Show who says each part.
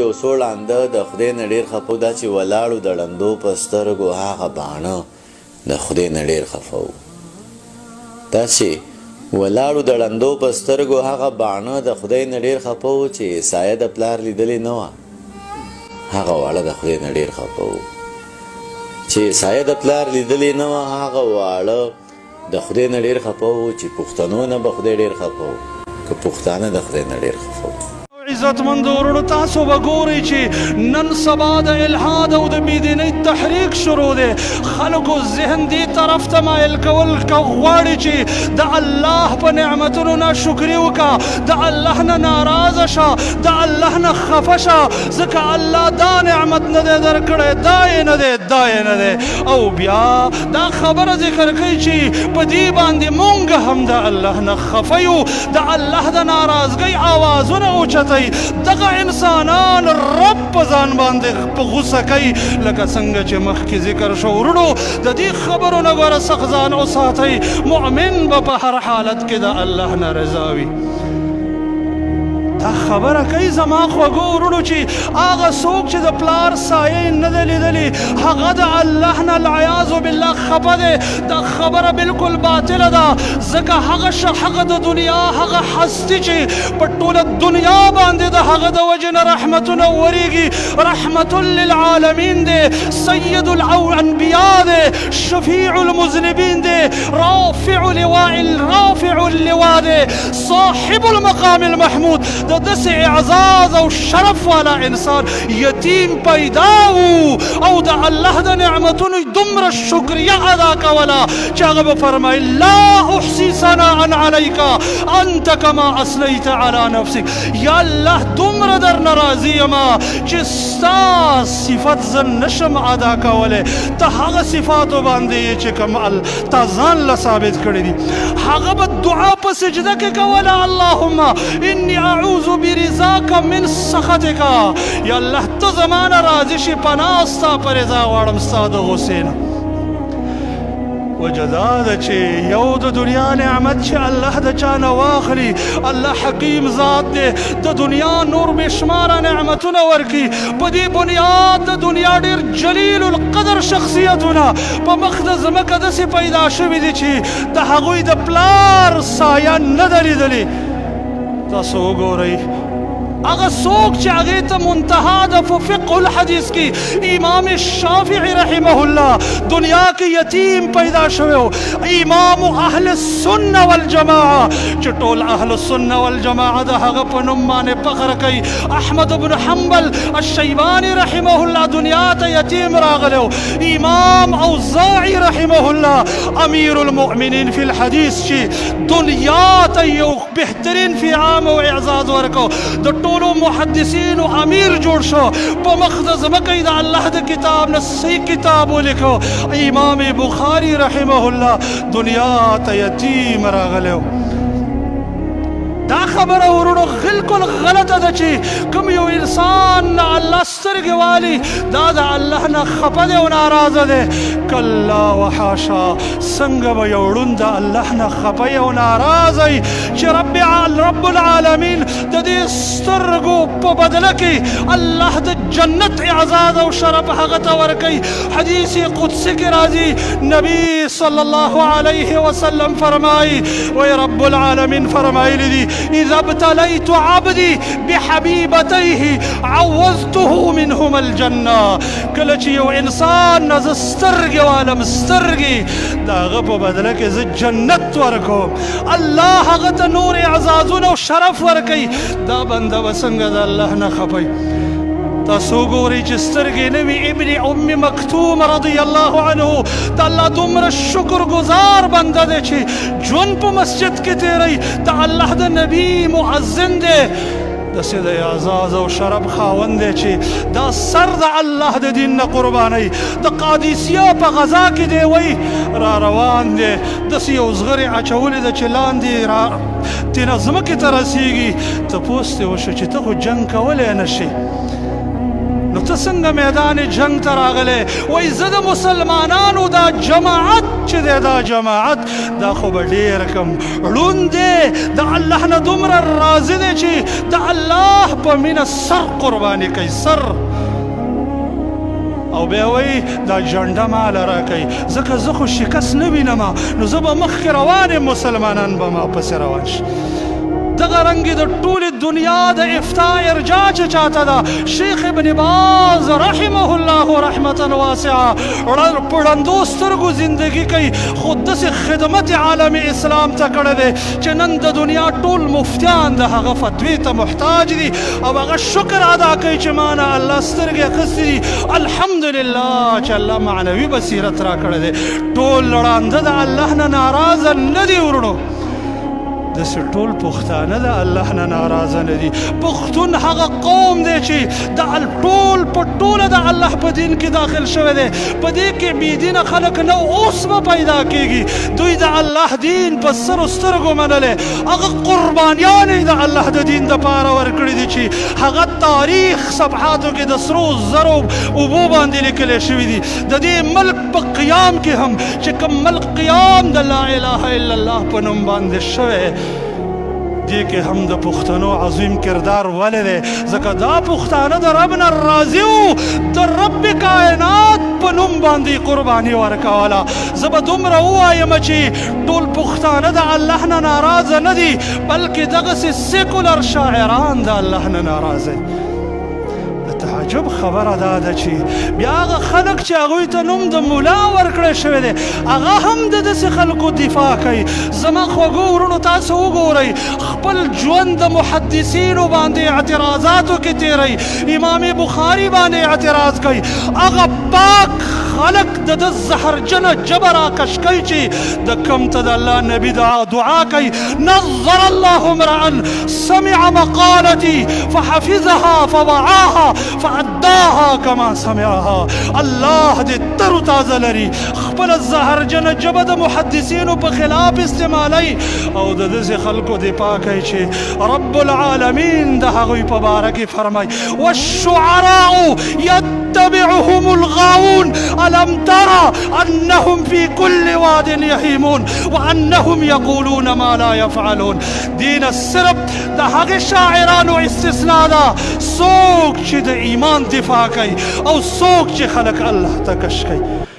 Speaker 1: یو څو ړانده د خدای نه ډېر خفه وو، دا چې ولاړو د ړندو په سترګو هغه باڼه د خدای نه ډېر خفه وو. دا چې ولاړو د ړندو په سترګو هغه باڼه د خدای نه ډېر خفه وو، چې یې سایه د پلار لیدلې نه وه هغه واړه د خدای نه ډېر خفه وو. چې یې سایه د پلار لیدلې نه وه هغه واړه د خدای نه ډېر خفه وو، چې پښتنو نه به خدای ډېر خفه وو، که پښتانه د خدای نه ډېر خفه وو.
Speaker 2: عزتمند ورونو، تاسو به ګورئ چې نن سبا د الحاد او د بېدینۍ تحریک شروع دی. خلکو ذهن دې طرف ته مایل کول غواړي چې د الله په نعمتونو ناشکري وکړه، د الله نه ناراضه شه، د الله نه خفه شه، ځکه الله دا نعمت نه دی درکړی، دا یې نه دی، دا یې نه دی. او بیا دا خبره ذکر کوي چې په دې باندې مونږ هم د الله نه خفه یو، د الله د ناراضګۍ آوازونه اوچتوي. دغه انسانان رب په ځان باندې په غوسه کوي، لکه څنګه چې مخکې ذکر شو. وروڼو، د دې خبرو نه ګوره سخت ځان وساتئ. مؤمن به په هر حالت کې د الله نه رضا وي. دا خبره کوي زما خوږو وروڼو چې هغه څوک چې د پلار سایه نه دی لیدلې هغه د الله نه العیاذ بالله خفه دی، دا خبره بالکل باطله ده. ځکه هغه هغه د دنیا هغه هستی چې په ټوله دنیا باندې د هغه د وجې نه رحمتونه وریږي، رحمت للعالمین دی، سید الانبیاء دی، شفیع المذنبین دی، رافع لواء رافع اللواء دی، صاحب المقام المحمود، د داسې اعزاز او شرف والا انسان یتیم پیدا وو او د الله د نعمتونو دومره شکریه ادا کوله چې هغه به فرمایل لا احصي ثناء عليک انت کما اثنیت علی نفسک. یا الله دومره درنه راضي یم چې ستا صفت زه نشم ادا کولی، ته هغه صفاتو باندې یې چې کوم تا ځان له ثابت کړی دي. هغه به دعا په سجده کې کوله، اللهم انی اعوذ برضاک من سخطک. یا الله ته زما نه راضي شې، پناه ستا په رضا غواړم ستا د غصې نه. وجه دا ده چې یو د دنیا نعمت چې الله د چا نه واخلي، الله حکیم ذات دی، د دنیا نور بې شماره نعمتونه ورکړي. په دې بنیاد د دنیا ډېر جلیل القدر شخصیتونه په مخ د ځمکه داسې پیدا شوي دي چې د هغوی د پلار سایه نه ده لیدلې. تاسو وګورئ هغه څوک چې هغې ته منتها ده په فقه الحدیث کې امام شافعي رحمه الله دنیا کې یتیم پیدا شوی، امام اهل السنة والجماعه چې ټول اهل السنة والجماعه د هغه په نوم باندې فخر کوي، احمد بن حنبل الشیباني رحمه الله دنیا ته یتیم راغلی، امام اوزاعي رحمه الله امیر المؤمنین فی الحدیث چې دنیا ته یو بهترین فی عام او اعزاز ورکو، د ټولو محدثینو امیر جوړ شو، په مخ د ځمکې د الله د کتاب نه صحیح کتاب ولیکو، امام بخاری رحمه الله دنیا ته یتیم راغلی. دا خبره ورونو بالکل غلطه ده چې کوم یو انسان نه الله سترګې والي دا د الله نه خفه دی او ناراضه دی. کلا وحاشا، څنګه به یو ړوند د الله نه خفه او ناراضه وي چې رب العالمین د دې سترګو په بدله کې الله د جنت اعزاز او شرف هغه ته ورکوي. حدیث قدسي کې راځي، نبی صلی الله علیه وسلم فرمایي، وی رب العالمین فرمایلی دي، اذا ابتلیت عبدي بحبیبتیه عوضته منهما الجنه. کله چې یو انسان نه زه سترګې والم سترګې، د هغه په بدله کې زه جنت ورکوم. الله هغه ته نور اعزازونه او شرف ورکوي. دا بنده به څنګه د الله نه خفه؟ تاسو ګورئ چې سترګې نه وي، ابن ام مکتوم رضی الله عنه د الله دومره شکر ګزار بنده دی چې ژوند په مسجد کې تېروي، د الله د نبي مؤذن دی، داسې د اعزاز او شرف خاوند دی چې دا سر د الله د دین نه قربانوي. د قادسیه په غذا کې دی وایي را روان دی، داسې یو زغرې اچولې ده چې لاندې را تېنه ځمکې ته رسېږي. تپوس ترې وشو چې ته خو جنګ کولی نه شې، نو ته ته څنګه میدان جنګ ته راغلی؟ وایي زه د مسلمانانو دا جماعت چې دی، دا جماعت دا خو به ډېر کم ړوند دی، د الله نه دومره راضي دی چې د الله په مینه سر قرباني کوي، سر. او بیا وایي دا جنډه ماله راکوي، ځکه زه خو شکست نه وینم، نو زه به مخکې روان یم، مسلمانان به ما پسې روان شي. دغه رنګ د ټولې دنیا د افتا ارجاع چې چاته ده، شیخ ابن باز رحمه الله رحمتا واسعه په ړندو سترګو زندګي کوي، خو داسې خدمت عالم اسلام ته کړی دی چې نن د دنیا ټول مفتیان د هغه فتوی ته محتاج دي، او هغه شکر ادا کوي چې ما نه الله سترګې اخیستې دي، الحمدلله چې الله معنوي بصیرت راکړی دی. ټول ړانده د الله نه ناراضه نه دي وروڼو، داسې ټول پښتانه د الله نه ناراضه نه دي. پښتون هغه قوم دی چې د ټول په ټوله د الله په دین کې داخل شوی دی، په دې کې بې دینه خلک نه اوس به پیدا کیږي. دوی د الله دین په سرو سترګو منلی، هغه قربانیان یې د الله د دین دپاره ورکړي دي چې هغه تاریخ صفحاتو کې د سرو زرو اوبو باندې لیکلی شوي دي. د دې ملک په قیام کې هم چې کوم ملک قیام د لا اله الا الله په نوم باندې شوی، دې کې هم د پښتنو عظیم کردار ولې دی؟ ځکه دا پښتانه د رب نه راضي وو، د رب کائنات په نوم باندې قرباني ورکوله. زه به دومره ووایم چې ټول پښتانه د الله نه ناراضه نه دي، بلکې دغسې سیکولر شاعران د الله نه ناراضه دي. د تعجب خبره دا ده چې بیا هغه خلک چې هغوی ته نوم د مولا ورکړی شوی دی، هغه هم د داسې خلکو دفاع کوي. زما خوږو وروڼو، تاسو وګورئ خپل ژوند د محدثینو باندې اعتراضاتو کې تېروي، امام بخاري باندې اعتراض کوي، هغه پاک خلک د ده زهرجنه ژبه راکش کوي چې د کوم ته د الله نبي دعا کوي، نظر الله امرأ سمع مقالتي فحفظها فوعاها فأداها كما سمعها. الله دې تر تازه لري، خپل زهرجنه ژبه د محدثینو په خلاف استعمالوي او د داسې خلکو دفاع کوي چې رب العالمین د هغوی په باره کې فرمایي والشعراء يتبعهم الغاوون ألم ترى أنهم في كل واد يهيمون وأنهم يقولون ما لا يفعلون. دین صرف د هغې شاعرانو استثنا ده څوک چې د ایمان دفاع کوي او څوک چې خلک الله ته کش کوي.